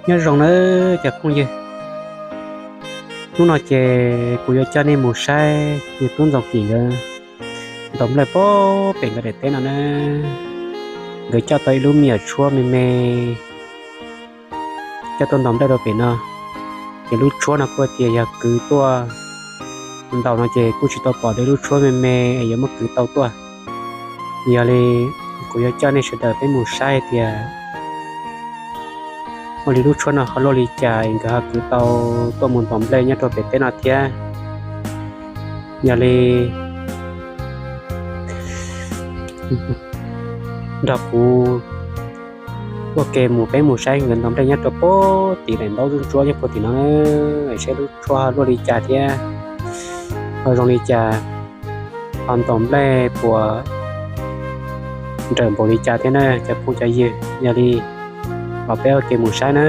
Nyob zoo nawb cov phooj ywg, hnub no ces kuv yuav coj nej mus saib yus tub Ntxoov Kim nkawd ntaus nplej pem nkawd daim teb no na. Nkawd coj tau ib lub me nyuam tshuab me me coj tuaj ntaus nplej rau pem no. Ces lub tshuab no kuj tias yog kwv tuaj ntaus no ces kuj tsis tau pom dua lub tshuab me me es yuav muab kwv tau tuaj. Yog li kuv yuav coj nej sawv daws peb mus saib tias ua li lub tshuab no ho luaj li cas es nkawd ho kwv tau tuaj mus ntaus nplej nyob rau pem teb no thiab. Yog li nrog kuv ua ke mus peb mus saib nkawd ntaus nplej nyob rau puag tim daim ntaub ntsuab ntsuab nyob puag tim no, saib lub tshuab ho luaj li cas thiab ho zoo li cas, ho ntaus nplej puas nrawm npaum li cas thiab na cov phooj cov ywg. Yog li los peb ua ke mus saib na.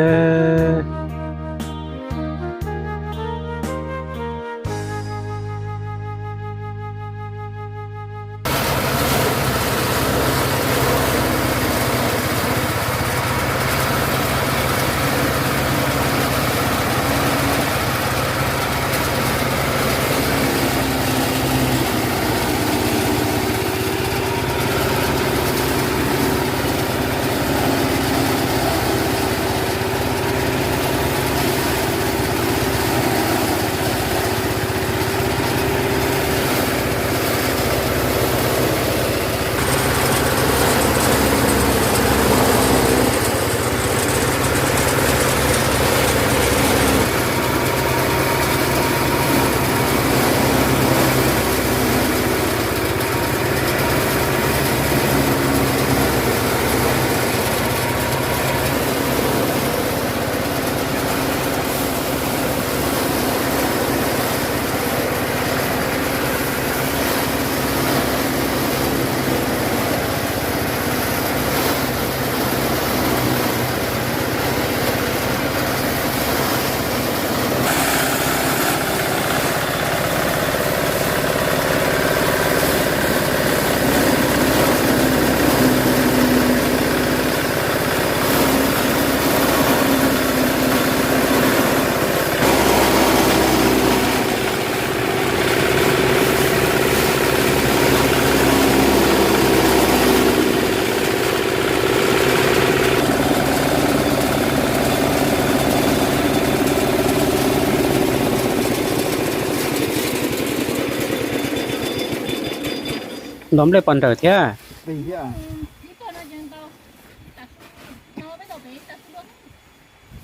Ntaus nplej puas nrawm thiab?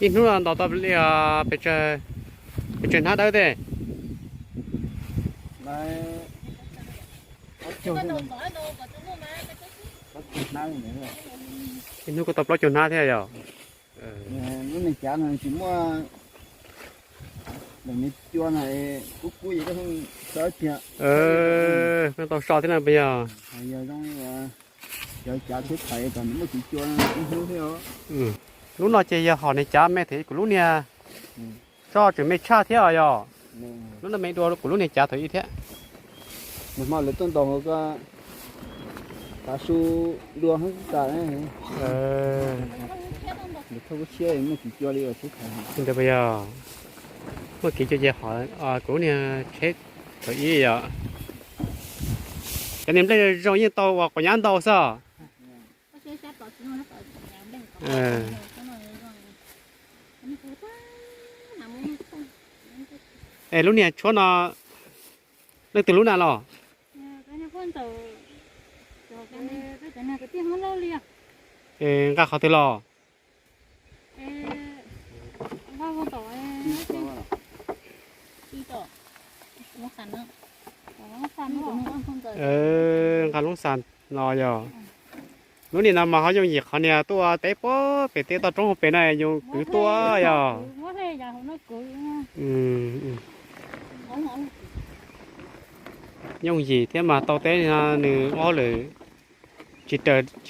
Ib hnub ntaus tau li pes tsawg hnab dawb tej? Ib hnub kuj tau plaub caug hnab thiab yog? Lub neej cav no tsis muaj, lawm me cua no kub kub es koj sawv tiag, koj tau so thiab no puas yog? Yog zoo li cov cav tsheb thaiv kom nws muaj kev cua ib hnub thiab. Lub no ces yog hom niag cav me thiab kuv lub niag tso tseem me tshaj thiab os yog? Lub no me dua kuv lub niag cav thaum ib thiab. Nag hmo lawv tuaj ntaus ko, tav su dua hab tas, lawv thauj lub tshiab muaj kev cua li tsheb thaiv. Ntawd puas yog? Muaj kev cua ces hom kuv lub niag tsheb thaum ib yog. Cov niag nplej zoo yeej tau uas quav nyab ntau xwb. Es lub niag tshuab no leej twg lub na los? Es nqa qhov twg los? Nqa lub xas los yog. Lub niag no mas ho yooj yim qhov niag tuaj teb puag pem teb toj roob hauv pes no yus kwv tuaj yog. Yooj yim thiab mas tau teb no nws ob lwm, tsis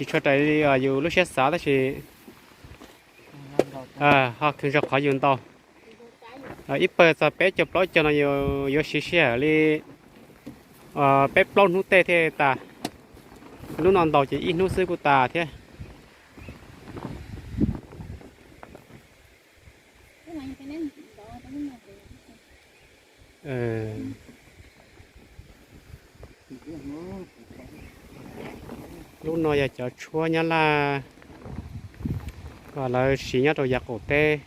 tshua raws li yus lub siab xav tab sis ho kheev zoo qhov yus ntaus. Ib pawg txog peb caug plaub caug no yus yuav siv sij hawm li peb plaub hnub tej thiaj tas. Lub no ntaus ces ib hnub xwb kuj tas thiab. Lub no yog cov tshuab Nyab Laj uas lawv siv nyob rau yav qaum teb,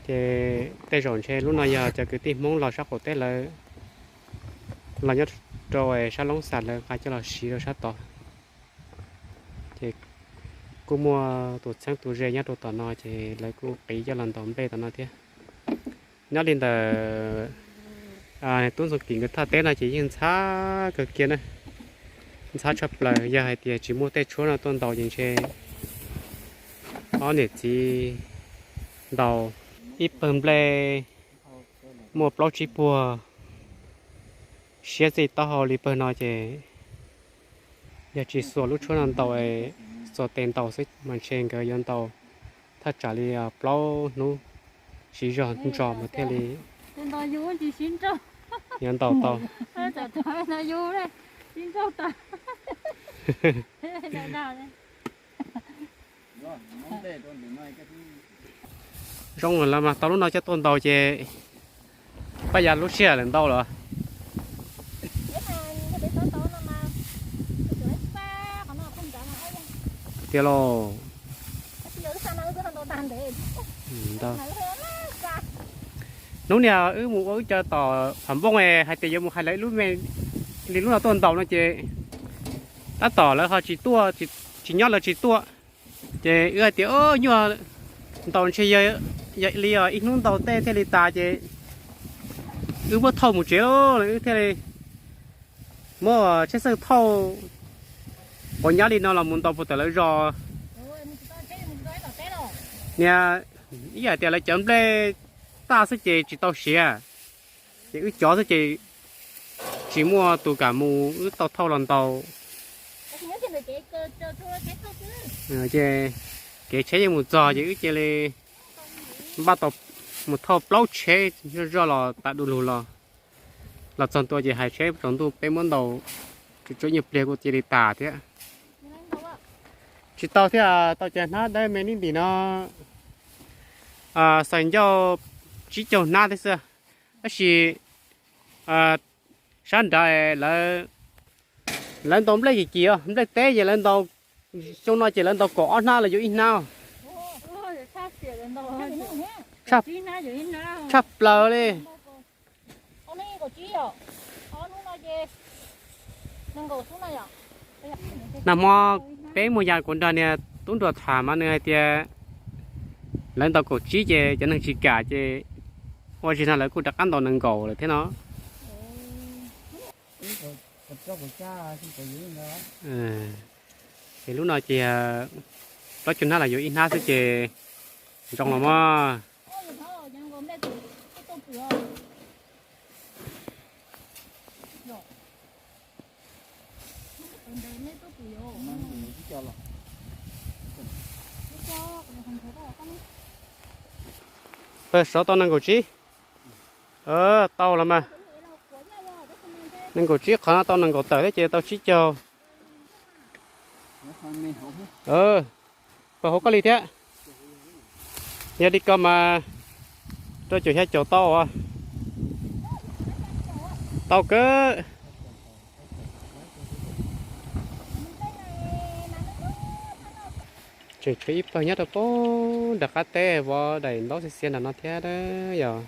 ces tej zaum ntshe lub no yog cov kwv tij Hmoob los sab qaum teb lawv los nyob rau sab Loob Xas lawv nqa coj los siv rau sab tod. Ces kuj muaj tus txheeb tus ze nyob rau tom no ces lawv kuj qiv coj los ntaus nplej tom no thiab. Nyob li ntawm tub Ntxoov Kim nkawd thaj teb no ces yeej ntxhab kawg kiag na, ntxhab tshaj plaws. Yog hais tias tsis muaj tej tshuab no tuaj ntaus ces ntshe ob niam txiv ntaus ib pawg nplej muaj plaub tsib puag siab txij taub hau li pawg no ces yog tsis xuas lub tshuab no ntaus, xuas tes ntaus xwb mas ntshe nkawd yuav ntaus thaj tsam li plaub hnub siv zog ntsos mas thiaj li yuav ntaus tau. Zoo lawm mas tau lub no coj tuaj ntaus ces pab yav lub sij hawm lawm ntau lawm. Tiag lauj. Hnub niag wb mus ua wb cov tom Pham Npooj hais tias yuav mus hais lawv lub me li lub no tuaj ntaus no ces tab tom lawv ho tsis tuaj, tsis nyob lawv tsis tuaj. Ces wb hais tias nyuaj ntaus ntshe yog li ib hnub ntaus tej thiaj li tas ces wb muab thauj mus tsev lawm, wb thiaj li muab tsheb xawj thauj quav nyab li no los mus ntaus puag tom lawv zos. Niag ib yam tias lawv cov nplej taj xwb ces tsis tau siav, ces wb cov xwb ces tsis muaj tus kam mus, wb tau thauj los ntaus. Ces kev tsheb yeej mus txog ces wb cia li npaj tau mus thauj plaub tsheb zoj zoj los tas du lug los, los txog ntua ces hais tsheb tsaus ntuj peb muab ntaus tsuas tsuav nyuag pliag kuj cia li tas thiab. Tsis tau thiab, tau cov hnab dawb me nib ntim no, xaws ncauj tsib caug hnab thiab xwb. Tab sis sab nrad lawv ntaus nplej kim kim os, nplej teb ces lawv ntaus, xyoo no ces lawv ntaus kaum ob hnab los yuav ib hnab. Tshaj plaws li. Nag hmo peb mus yas kuv nrog niag tub nruas tham mas nws hais tias lawv ntaus kaum tsib ces cov neeg tsis kam ces ua zig no lawv kuj rov qab ntaus nees nkaum lawm thiab no. Ces lub no ces plaub caug hnab los yuav ib hnab xwb ces zoo los mas. Pawg saud tau nees nkaum tsib. Tau los mas. Nees nkaum tsib qhov no tau nees nkaum tawm thiab ces tau tsib caug. Pawg hauv koj li thiab. Yog li ko mas rau caum xya caum tau as. Tau kawg. Tseem tshuav ib pawg nyob rau pem nram qab teb vov daim ntaub xiav xiav nram no thiab yom.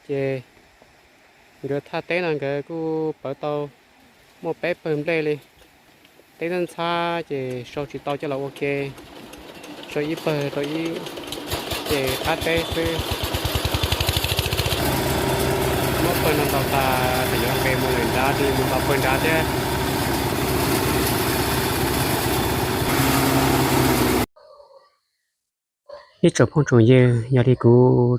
Ces nkawd thaj teb no nkawd kuj pawv tau muaj peb pawg nplej li. Teb ntxhab ntxhab ces sau tsis tau coj los ua ke, sau ib pawg rau ib ces qab teb xwb. Muab pawg no ntaus tas ces yuav nqes mus lawm nrad, mus ntaus pawg nrad thiab. Ib tsoom phooj tsoom ywg, yog li kuv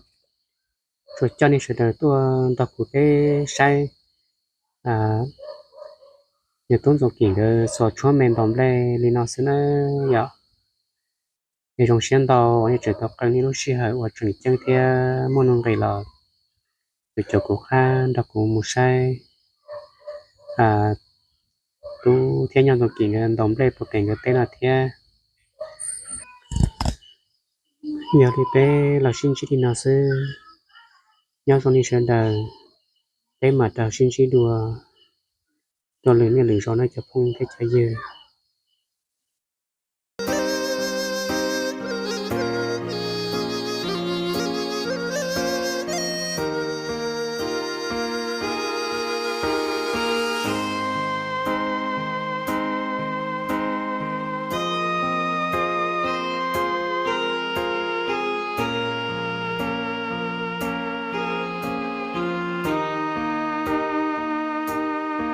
tsuas coj nej sawv daws tuaj nrog kuv peb saib nws tub Ntxoov Kim nkawd xuas tshuab me ntaus nplej li no xwb na yom. Es zoo siab ntau uas nej tseem tau qee nej lub sij hawm uas tseem ceeb thiab muaj nuj nqis los caum kuv qab nrog kuv mus saib tub thiab nyab Ntxoov Kim nkawd ntaus nplej puag pem nkawd teb no thiab. Yog li peb los sib ntsib li no xwb, nyob zoo nej sawv daws, peb mam rov sib ntsib dua rau lwm niaj lwm zaus nawb cov phooj thiab cov ywg.